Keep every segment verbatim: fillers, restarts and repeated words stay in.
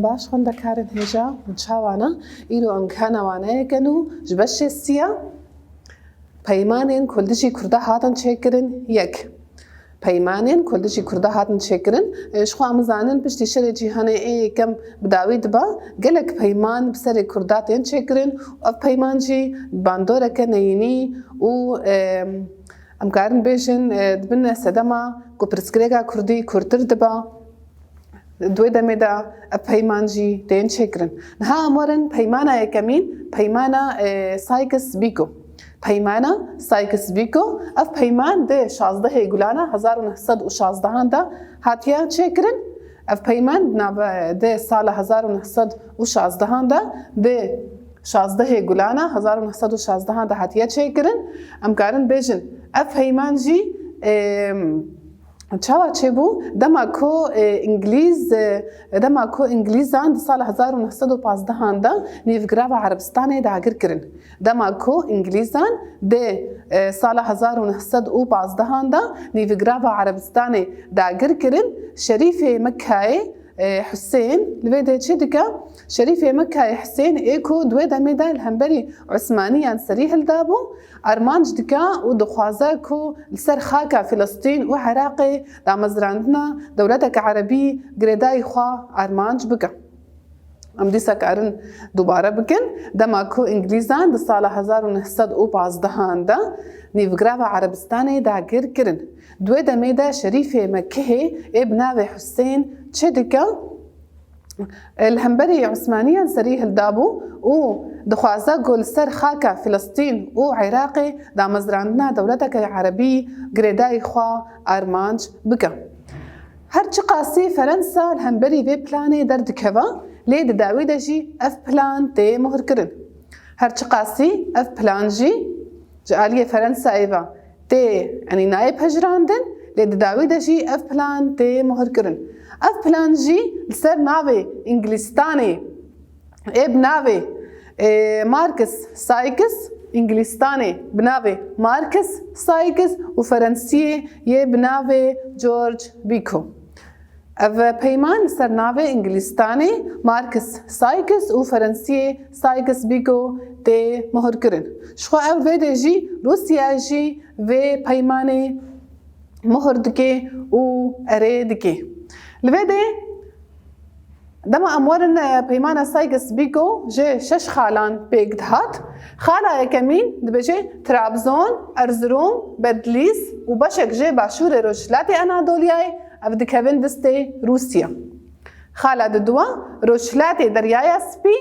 Baş xwendekarên hêja, hûn çawa ne? Îro em gihane waneyeke nû ji beşê sî ya. Peymanên ku li dijî Kurda hatin çêkirin, yek. Peymanên ku li dijî Kurda hatin çêkirin, e, ji xwe em zanin piştî şerê cîhanê ê yekem bi dawî dibe, gelek peyman bi serê Kurda tên çêkirin û ev peyman jî bandoreke neyînî û, e, em karin bêjin, e, di bin sedema ku pirsgirêka Kurdî kûrtir dibe. Di wê demê de ev peyman jî tên çêkirin. Niha em werin peymana yekemîn, peymana, e, Sykes-Picot. Peymana Sykes-Picot, ev peyman di şazdehê Gulana hezar û neh sed û şazdehan de hatiye çêkirin. Ev peyman di nava, di sala hezar û neh sed û şazdehan de, di şazdehê Gulana hezar û neh sed û şazdehan de hatiye çêkirin. Em karin bêjin, ev peyman jî, e, Çawa çêbû? Dema ku, e, Îngilîz, e, dema ku Îngilîzan di sala hezar û neh sed û pazdehan de nîvgirava Erebistanê dagir kirin. Dema ku Îngilîzan di, e, sala hezar û neh sed û pazdehan de nîvgirava Erebistanê dagir kirin, Şerîfê Mekkayê, e, Husên li vê de çi dike? Şerîfê Mekkayê Husên ê ku di wê demê de li hemberî Osmaniyan serî hildabû, armanc dike û dixwaze ku li ser xaka Filistîn û Iraqê damezrandina dewleteke erebî girêdayî xwe armanc bike. Em dîsa karin dubare bikin, dema ku Îngilîzan di sala hezar û neh sed û pazdehan de nîvgirava Erebistanê dagir kirin. Di wê demê de Şerîfê Mekkehê ê bi navê Husên çi dike? Li hemberî Osmaniyan serî hildabû û dixwaze ku li ser xaka Filistîn û Iraqê damezrandina dewleteke erebî girêdayî xwe armanc bike. Her çiqasî Ferensa li hemberî vê planê derdikeve, lê di dawî de jî ev plan tê muhirkirin. Her çiqasî ev plan jî ji aliyê Ferensayê ve tê, yanî nayê pejirandin, lê di dawî de jî ev plan tê muhirkirin. Ev plan jî li ser navê Îngilîstanê ê bi navê, e, Marcus Sykes, Îngilîstanê bi navê Marcus Sykes û Ferensiyê yê bi navê George Picot. Ev peyman li ser navê Îngilîstanê Marcus Sykes û Ferensiyê Sykes-Picot tê muhirkirin. Ji xwe ev vê de jî Rûsya jî vê peymanê muhir dike û erê dike. Li vê de dema em werin, e, peymana Sykes-Picot ji şeş xalan pêk dihat. Xala yekemîn dibêje Trabzon, Erzurum, Bedlîs û beşek jê başûrê rojhilatê Anadoliyayê ev dikevin destê Rûsya. Xala didua rojhilatê Deryaya Spî,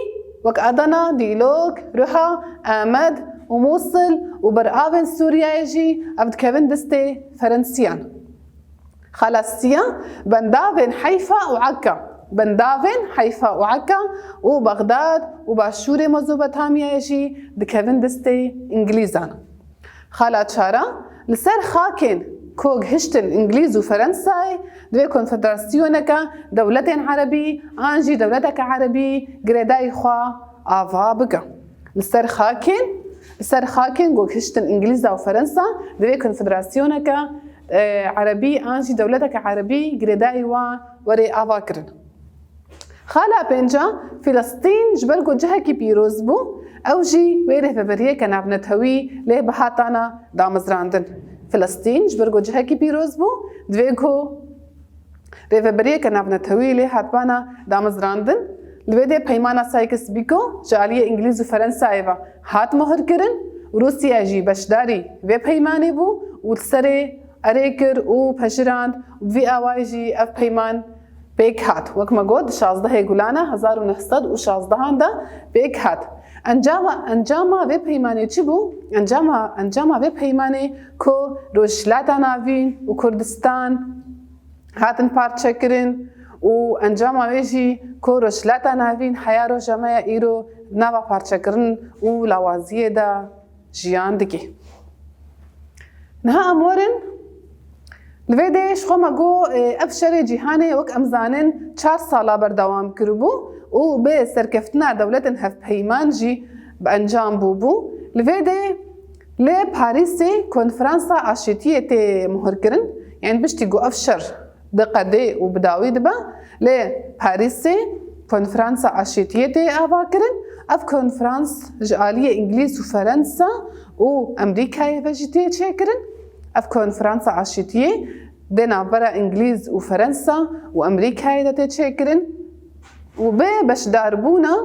wek Adana, Dîlok, Riha, Amed û Mûsil û beravên Sûriyeyê jî ev dikevin destê Ferensiyan. Xala siya bendavên Heyfa û Eka, bendavên Heyfa û Eka û Bexdad û başûrê Mezopotamyayê jî dikevin destê Îngilîzan. Xala çara, li ser xakên ku gihiştin Îngilîz û Ferensayê, divê konfederasyoneke dewletên erebî an jî dewleteke erebî girêdayî xwe ava bike. Li ser xakên, li ser xakên ku gihiştin Îngilîza û Ferensa, divê konfederasyoneke, e, erebî an jî dewleteke erebî girêdayî wan were ava kirin. Xala pênca, Filistîn ji ber ku cihekî pîroz bû, ew jî wê rêveberiyeke navnetewî lê bihatana damezrandin. Filistîn ji ber ku cihekî pîroz bû, divê ku rêveberiyeke navnetewî lê hatbana damezrandin. Li vê de peymana Sykes-Picot ji aliyê Îngilîz û Ferensayê ve hat mohirkirin. Rûsya jî beşdarî vê peymanê bû û li serê erê kir û pejirand. Bi vî awayî jî ev peyman pêk hat. Wek me got, di şazdehê Gulana hezar û neh sed û şazdehan de pêk hat. Encama, encama vê peymanê çi bû? Encama, encama vê peymanê ku Rojhilata Navîn û Kurdistan hatin parçekirin û encama wê jî ku Rojhilata Navîn heya roja me ya îro nava parçekirin û lawaziyê de jiyan dike. Niha em werin, li vê de ji xwe me got, e, ev şerê cîhanê wek em zanin çar sala berdewam kiribû û bi serkeftina dewletên hevpeyman jî bi encam bûbû. Li vê de li Parîsê konferansa aşîtiyê tê muhirkirin, yanî piştî ku ev şer diqede û bi dawî dibe, li Parîsê Konferansa Aşîtiyê tê avakirin. Ev konferans ji aliyê Îngilîz û Ferensa û Emerîkayê ve jî tê çêkirin. Ev konferansa Aşîtiyê dê navbera Îngilîz û Ferensa û Emerîkayê de tê çêkirin û bi beşdarbûna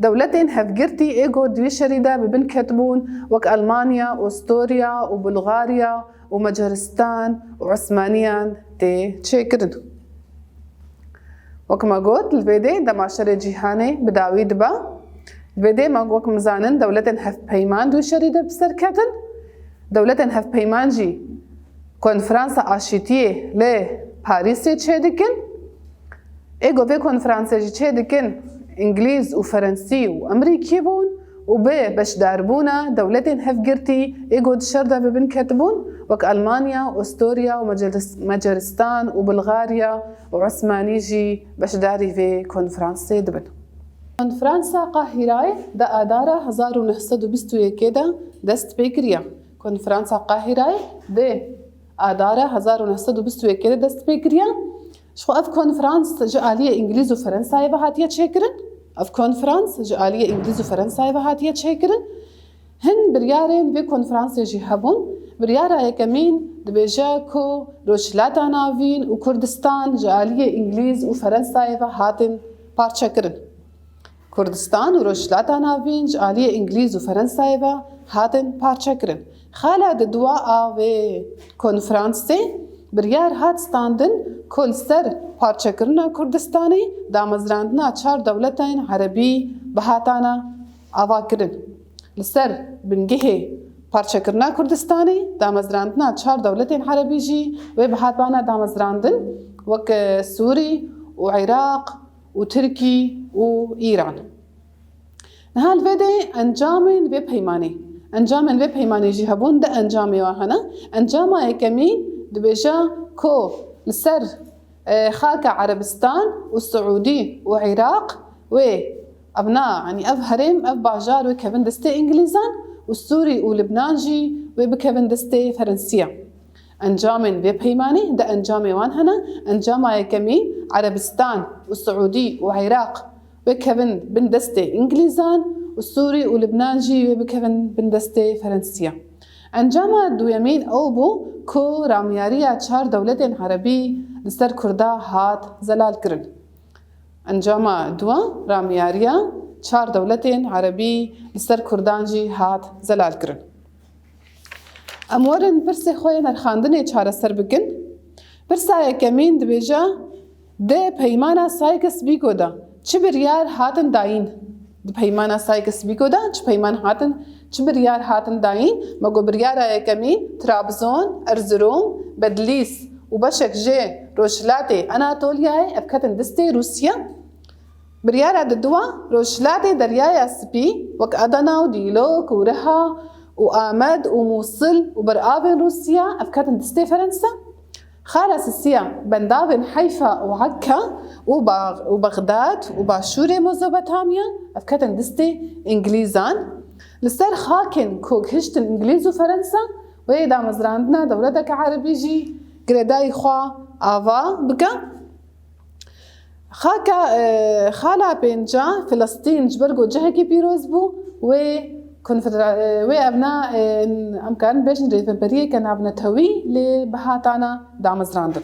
dewletên hevgirtî ê ku di wî şerî de bi bin ketibûn, wek Elmanya, Ostorya û Bulgarya û Macaristan û Osmaniyan tê çêkirin. Wek me got, li vê dê dema şerê cîhanê bi dawî dibe. Li vê dê me wek em zanin dewletên hevpeyman di wî şerî de bi ser ketin. Dewletên hevpeyman jî Konferansa Aşîtiyê li Parîsê çêdikin. Ê ku vê konferansê jî çêdikin, Îngilîz û Ferensî û Emerîkî bûn û bi beşdarbûna dewletên hevgirtî ê ku di şer de bi bin ketibûn, wek Elmanya, Ostorya û Macaris-, Macaristan û Bulgarya û Osmanî jî beşdarî vê konferansê dibin. Konferansa Qahîrayê di Adara hezar û neh sed û bîst û yekê de dest pê kiriye. Konferansa Qahîrayê di Adara hezar û neh sed û bîst û yekê de dest pê kiriye. Ji xwe ev konferans ji aliyê Îngilîz û Ferensayê ve hatiye çêkirin. Ev konferans ji aliyê Îngilîz û Ferensayê ve hatiye çêkirin. Hin biryarên vê konferansê jî hebûn. Biryara yekemîn dibêje ku Rojhilata Navîn û Kurdistan ji aliyê Îngilîz û Ferensayê ve hatin parçekirin. Kurdistan û Rojhilata Navîn ji aliyê Îngilîz û Ferensayê ve hatin parçekirin. Xala di dua a vê konferansê biryar hat standin ku li ser parçekirina Kurdistanê damezrandina çar dewletên erebî bihatana avakirin. Li ser bingehê parçekirina Kurdistanê, damezrandina çar dewletên erebî jî wê bihatbana damezrandin, wek Sûrî û Iraq û Tirkî û Îran. Niha li vê de encamên vê peymanê. Encamên vê peymanê jî hebûn, di encamê wan hene. Encama yekemîn dibêje ku li ser, e, xaka Erebistan û Siûdî û Iraq wê evna, yanî ev herêm, ev bajar wê kevin destê Îngilîzan û Sûrî û Libnan jî wê bikevin destê Ferensiya. Encamên vê peymanê di encamê wan hene. Encama yekemîn Erebistan û Siûdî û Iraq wê kevin bin destê Îngilîzan û Sûrî û Libnan jî wê bikevin bin destê Ferensiya. Encama duyemîn ew bû ku ramiyariya çar dewletên erebî li ser Kurda hat zelal kirin. Encama dua, ramiyariya çar dewletên erebî li ser Kurdan jî hat zelal kirin. Em werin pirsê xwe yê nerxandinê çareser bikin. Pirsa yekemîn dibêje, di peymana Sykes-Picot de çi biryar hatin dayîn? Di peymana Sykes-Picot de çi peyman hatin, çi biryar hatin dayîn? Me got biryara yekemîn Trabzon, Erzurum, Bedlîs û beşek jê Rojhilatê Anatolyayê ev ketin destê Rûsya. Biryara di dua, Rojhilatê Deryaya Spî, wek Adana û Dîlok û Riha û Amed û Mûsil û beravên Rûsya ev ketin destê Ferensa. Xala sisiya, bendavên Heyfa û Ekka û Ba-, û Bexdad û başûrê Mezopotamya ev ketin destê Îngilîzan. Li ser xakên ku gihiştin Îngilîz û Ferensa wê damezrandina dewleteke erebî jî girêdayî xwe ava bike. Xaka, e, xala pênca Filistîn ji ber ku cihekî pîroz bû, wê konfedera-, e, wê evna, e, em karin bêjin rêveberiyeke navnetewî lê bihatana damezrandin.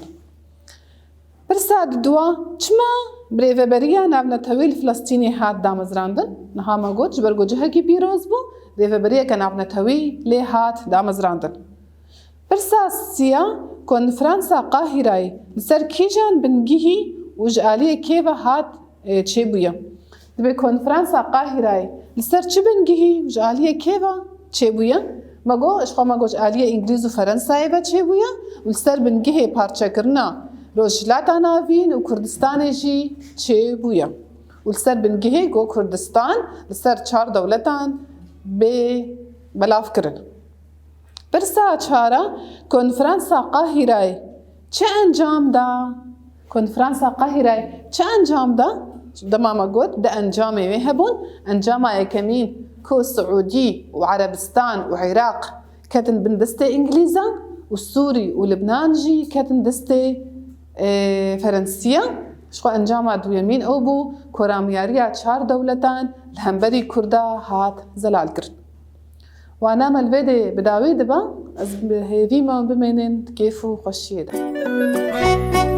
Pirsa di dua, çima bi rêveberiya navnetewî li Filistînê hat damezrandin? Niha me got, ji ber ku cihekî pîroz bû, rêveberiyeke navnetewî lê hat damezrandin. Pirsa siya, Konferansa Qahîrayê li ser kîjan bingihî û ji aliyê kê ve hat, e, çêbûye? Dibê Konferansa Qahîrayê li ser çi bingihî û ji aliyê kê ve çêbûye? Me got, ji xwe me got ji aliyê Îngilîz û Ferensayê ve çêbûye û li ser bingihê parçekirina Rojhilata Navîn û Kurdistanê jî çêbûye û li ser bingihê ku Kurdistan li ser çar dewletan bê belavkirin. Pirsa çar a, Konferansa Qahîrayê çi encam da? Konferansa Qahîrayê çi encam da? Dema me got, di encamê wê hebûn. Encama yekemîn ku Siûdî û Erebistan û Iraq ketin bin destê Îngilîzan û Sûrî û Libnan jî ketin destê, e, Ferensiya. Ji xwe encama duyemîn ew bû ku ramiyariya çar dewletan li hemberî Kurda hat zelalkirin. Wana me li vê de bi dawî dibe, ez bi hêvî me bimênin di kêf û xweşiyê de.